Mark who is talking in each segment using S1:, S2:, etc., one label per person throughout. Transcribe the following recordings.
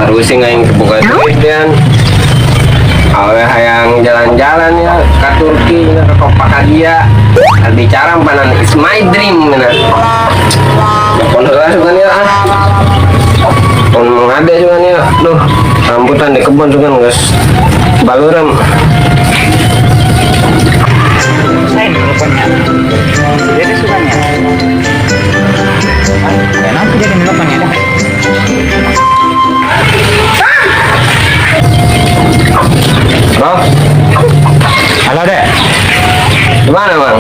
S1: Harusnya aing boga duit dan awe hayang jalan-jalan ya ke Turki ya, ke Kopadia. Bicara panan it's my dream nah. Telepon heula sugan ya ah. Pon mengade sugan ya. Duh, rambutan di kebun sugan geus balureum.
S2: Saya teleponnya. Jadi sukanya. Kenapa jadi teleponnya dah?
S1: Bro,
S2: Halo dek.
S1: gimana bang?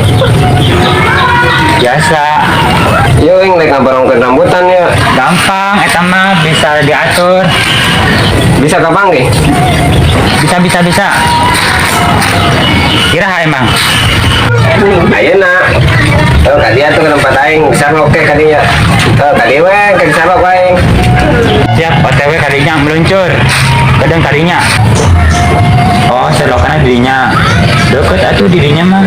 S2: Biasa.
S1: Yo, ing rek ngabarongkeun rambutan ya.
S2: Gampang, eta mah bisa diatur.
S1: Bisa kapan ge?
S2: Bisa bisa bisa. Kira emang.
S1: Ayeuna. Oh, ka dia tuh ke tempat aing, bisa oke ka dia. Oh, ka dia we, ka sarok aing.
S2: Siap, OTW kadinya meluncur. Kadang kadinya. Oh, selokannya dirinya. Deket atuh dirinya mah.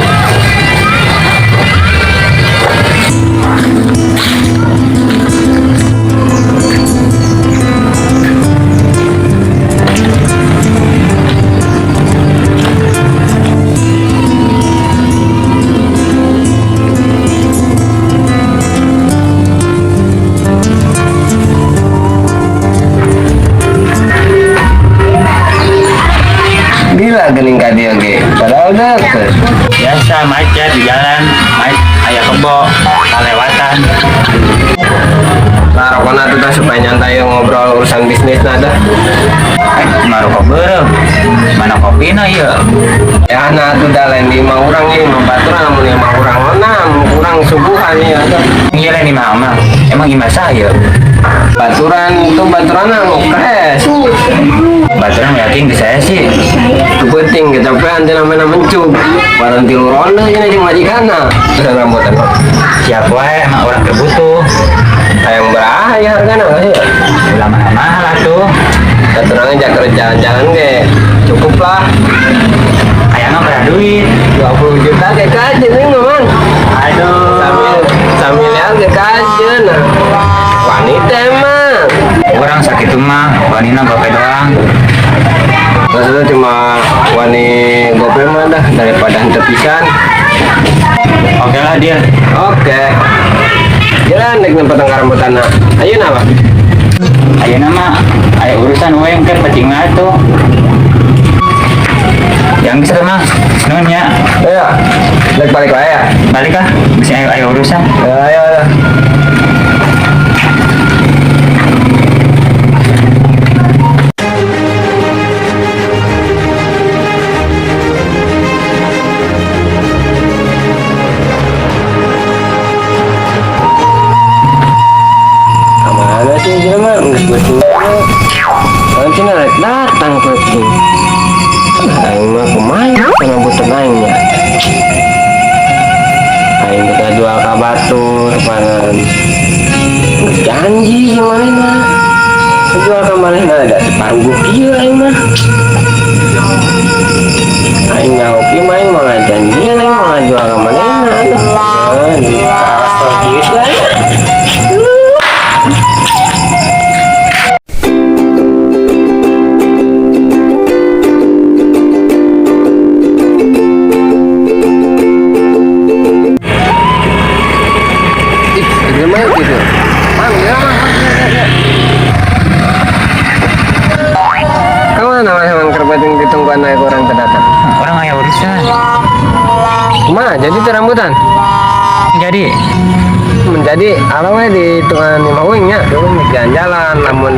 S1: Gila geuning ka dia ge. Padahal deket.
S2: Biasa macet di jalan, macet aya kebo, kalewatan.
S1: Nah, rokona tuh tah supaya nyantai ngobrol urusan bisnis nah dah.
S2: Eh, maroko beureum. Mana kopina ieu?
S1: Ya nah tuh dah lain di imah urang ieu imah baturan lamun imah urang mana kurang suguhan ya tuh.
S2: Iya lain imah mah. Emang imah saya.
S1: Baturan itu baturan anu kres.
S2: Baturan yakin ke saya sih.
S1: Itu penting kecapean teh namanya mencuk. Barang tilu ronde cenah jeung majikanna. Terus rambutan.
S2: Siap wae emang orang kebutuh.
S1: Hayang berahaya hargana sih.
S2: Ulah mahal-mahal atuh.
S1: Baturan aja jalan-jalan ge. Cukup lah.
S2: Hayangna berapa duit?
S1: 20 juta kayak kajen ini mah.
S2: Aduh.
S1: Sambil sambil ya ke kajen. Wanita emang.
S2: Orang sakit mah, wanina gope doang.
S1: Maksudnya cuma wani gope mah dah daripada henteu pisan.
S2: Oke lah dia.
S1: Oke. Jalan rek nempat rambutanna. Ayeuna apa?
S2: Ayeuna mah aya urusan we engke penting atuh. Yang bisa mah, nuhun nya.
S1: Ayo. Rek balik wae ya.
S2: Balik ah, bisa aya urusan.
S1: Ayo ayo. Ayo. Kemana sih jelema? Geus beuting. Nanti rek datang beuting. Aing mah kumaha rambutan aing nya. Aing teh jual ka batur panan. Geus janji jeung manehna. Jual ka manehna da paruguh kieu aing mah. Aing nyaho kieu mah aing mah ngajanjian aing mah ngajual ka manehna. Aduh, asal kieu lah. Ih, gimana gitu? Mang, ya, mang, mang, ya, ya. Kemana mas emang kerpeting ditungguan naik orang terdatang?
S2: Orang aya urusan.
S1: Kumaha jadi teh rambutan?
S2: Jadi,
S1: Menjadi ala we di hitungan lima wing nya, dulu jalan-jalan lamun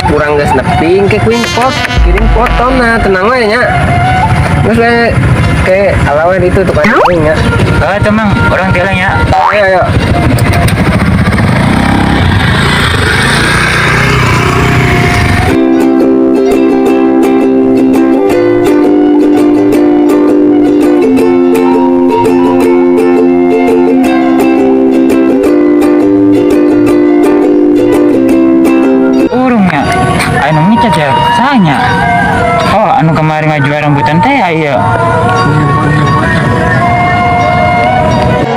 S1: kurang geus nepi ke kuing pot, kirim fotona tenang we nya. Geus we ke ala we ditu tukang wing nya.
S2: oh teman, orang jalan ya.
S1: Ayo ayo.
S2: Urungnya, anu ngechat ya, sanya. Oh, anu kemarin ngajual rambutan teh ya, iya.